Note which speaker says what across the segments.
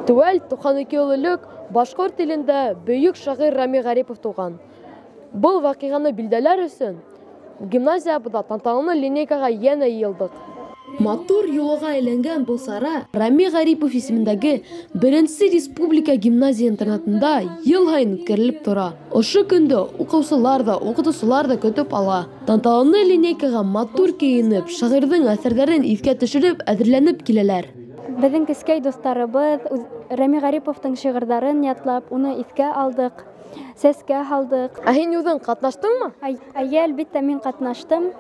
Speaker 1: Теүәл 92 йыл элек башҡорт илендә бөйөк шағир Рами Ғарипов тыуған. Был ваҡиғаны билдәләр өсөн гимназиябыҙҙа тантаналы линейкаға йәнә йыйылдыҡ. Матур йолаға әйләнгән был сара Рами Ғарипов исемендәге беренсе республика гимназия интернатында йыл һайын үткәрелеп тора. Ошо көндө уҡыусылар ҙа, уҡытыусылар ҙа көтөп ала. Тантаналы линейкаға матур кейенеп, шағирҙың әҫәрҙәрен иҫкә төшөрөп, әҙерләнеп киләләр.
Speaker 2: Беҙҙең кескәй дуҫтарыбыҙ Рами Ғариповтың шиғырҙарын ятлап, уны иҫкә алдыҡ, сәскә һалдыҡ.
Speaker 1: Ә һин үҙең ҡатнаштыңмы?
Speaker 2: Эйе, әлбиттә, мин ҡатнаштым.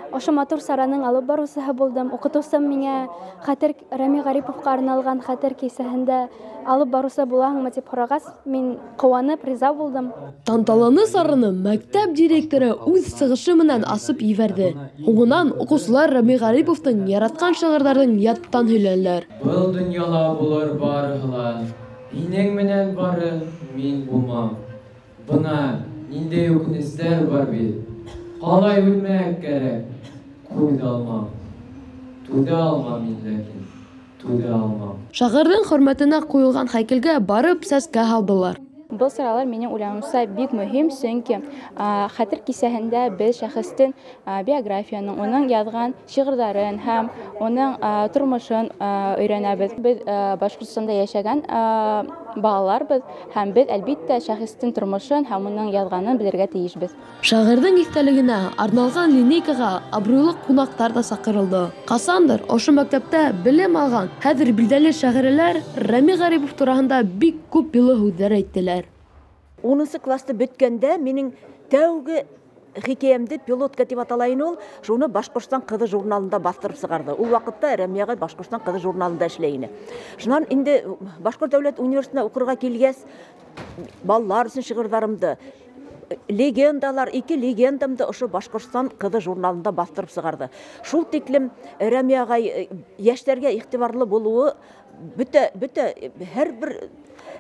Speaker 2: Ошо матур сараның алып барыусыһы булдым. Уҡытыусым миңә хәтер Рами Ғариповҡа арналған хәтер кисәһендә алып барыусы булаһыңмы тип һорағас, мин ҡыуанып риза булдым.
Speaker 1: Тантаналы сараны мәктәп директоры үҙ сығышы менән асып ебәрҙе. Һуңынан уҡыусылар Рами Ғариповтың яратҡан шиғырҙарын яттан һөйләнеләр.
Speaker 3: Был донъяла булыр барыһы ла, һинең менән бары мин булмам. Бына ниндәй үкенестәр бар бит. Ҡалай үлмәк кәрәк, күҙ алмам. Түҙә алмам мин ләкин, түҙә алмам.
Speaker 1: Шағирҙың хөрмәтенә ҡуйылған һәйкәлгә барып сәскә һалдылар.
Speaker 4: Был саралар минең уйлауымса бик мөһим, сөнки хәтер кисәһендә беҙ шәхестең биографияның, уның яҙған шиғырҙарын һәм уның тормошон өйрәнәбеҙ. Беҙ Башҡортостанда йәшәгән балаларбыҙ һәм беҙ әлбиттә шәхестең тормошон һәм уның яҙғанын белергә тейешбеҙ.
Speaker 1: Шағирҙың иҫтәлегенә арналған линейкаға абруйлы ҡунаҡтар ҙа саҡырылды. Ҡасандыр ошо мәктәптә белем алған хәҙер билдәле шағирәләр Рами Ғарипов тураһында бик күп йылы һүҙҙәр әйттеләр.
Speaker 5: 10 класты бөткәндә минең тәүге хикәйәмде пилотка тип атала ине ул, шуны Башҡортостан ҡыҙы журналында баҫтырып сығарҙы. Ул ваҡытта Рәми ағай Башҡортостан ҡыҙы журналында эшләй ине. Шунан инде Башҡорт дәүләт университетына уҡырға килгәс, балалар өсөн шиғырҙарымды, легендалар, ике легендамды ошо Башҡортостан ҡыҙы журналында баҫтырып сығарҙы. Шул тиклем Рәми ағай йәштәргә иғтибарлы булыуы бөтә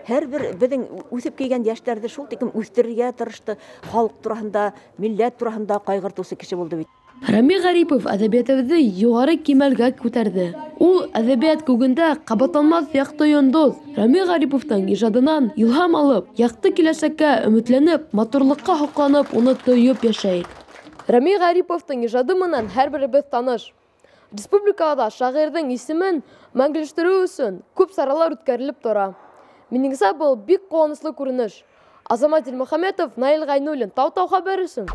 Speaker 5: һәр бер беҙҙең үҫеп килгән йәштәрҙе шул тиклем үҫтерергә тырышты, халыҡ тураһында, милләт тураһында ҡайғыртыусы кеше булды бит.
Speaker 1: Рами Ғарипов әҙәбиәтебеҙҙе юғары кимәлгә күтәрҙе. Ул әҙәбиәт күгендә ҡабатланмаҫ яҡты йондоҙ. Рами Ғариповтың ижадынан илһам алып, яҡты киләсәккә өмөтләнеп, матурлыҡҡа һоҡланып, уны тойоп йәшәйек. Рами Ғариповтың ижады менән һәр беребеҙ таныш. Республикала шағирҙың исемен мәңгеләштереү өсөн күп саралар үткәрелеп тора. Минеңсә, был бик ҡыуаныслы күренеш. Азамат Илмөхәмәтов, Наил Ғәйнуллин, Тау-Тау хәбәр өсөн.